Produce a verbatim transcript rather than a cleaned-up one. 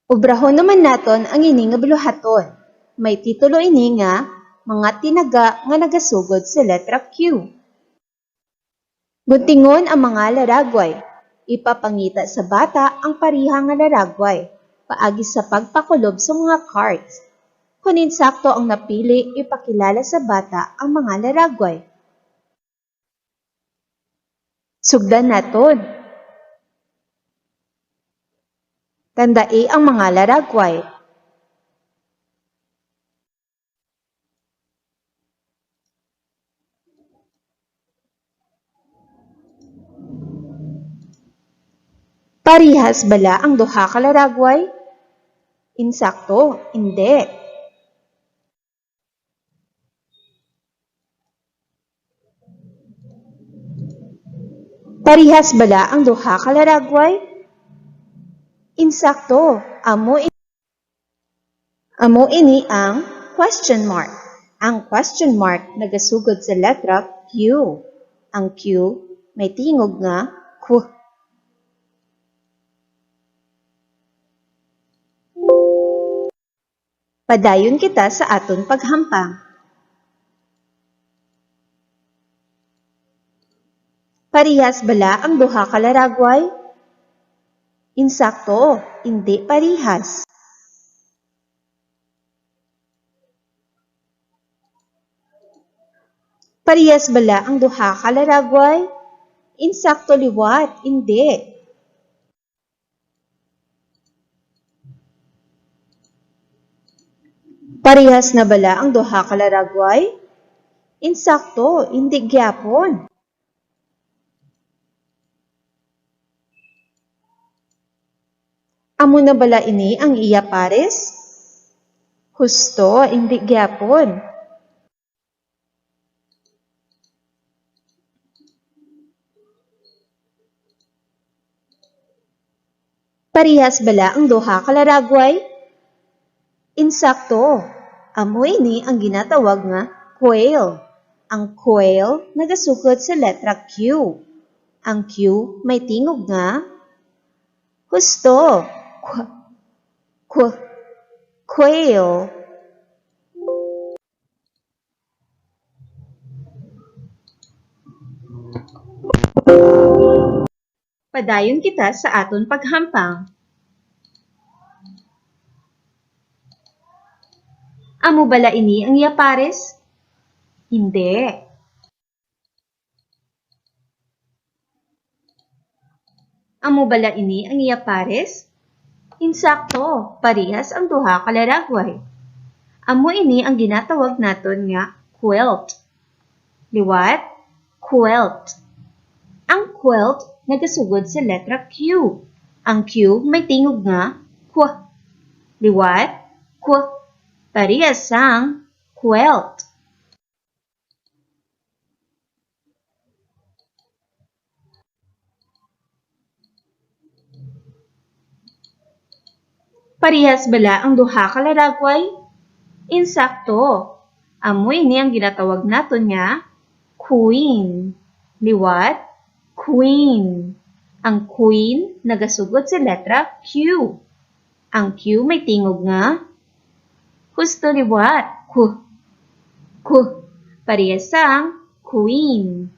Obrahon naman naton ang ini nga buluhaton. May titulo ini nga Mga Tinaga nga Nagasugod sa Letra Q. Guntingon ang mga laragway. Ipapangita sa bata ang pareha nga laragway paagi sa pagpakulob sa mga cards. Kon insakto ang napili, ipakilala sa bata ang mga laragway. Sugdan naton. Tandai ang mga laragway. Parihas bala ang duha ka laragway? Insakto, indi. Parihas bala ang duha ka laragway? Insakto, amo i-, amo ini ang question mark. Ang question mark nagasugod sa letra Q. Ang Q may tingog nga Q. Padayon kita sa aton paghampang. Parihas bala ang duha ka laragway? Insakto, indi parihas. Parihas bala ang duha ka laragway? Insakto liwat, indi. Parihas na bala ang duha ka laragway? Insakto, indi gyapon. Amo na bala ini ang iya pares? Husto, indi gyapon. Parihas bala ang duha ka laragway? Insakto. Amo ini ang ginatawag nga quail. Ang quail nagasugod sa letra Q. Ang Q may tingog nga husto. Qu-, qu-, quail. Padayon kita sa aton paghampang. Amo bala ini ang iya pares? Indi. Amo bala ini ang iya pares? Insakto, parehas ang duha ka laragway. Amo ini ang ginatawag naton nga quilt. Liwat, quilt. Ang quilt nagasugod sa letra Q. Ang Q may tingog nga qu. Liwat, qu. Parehas sang quilt. Parehas bala ang duha ka laragway? Insakto. Amo ini ang ginatawag naton nga queen. Liwat, queen. Ang queen nagasugod sa letra Q. Ang Q may tingog nga husto, liwat. Qu, qu. Parehas sang queen.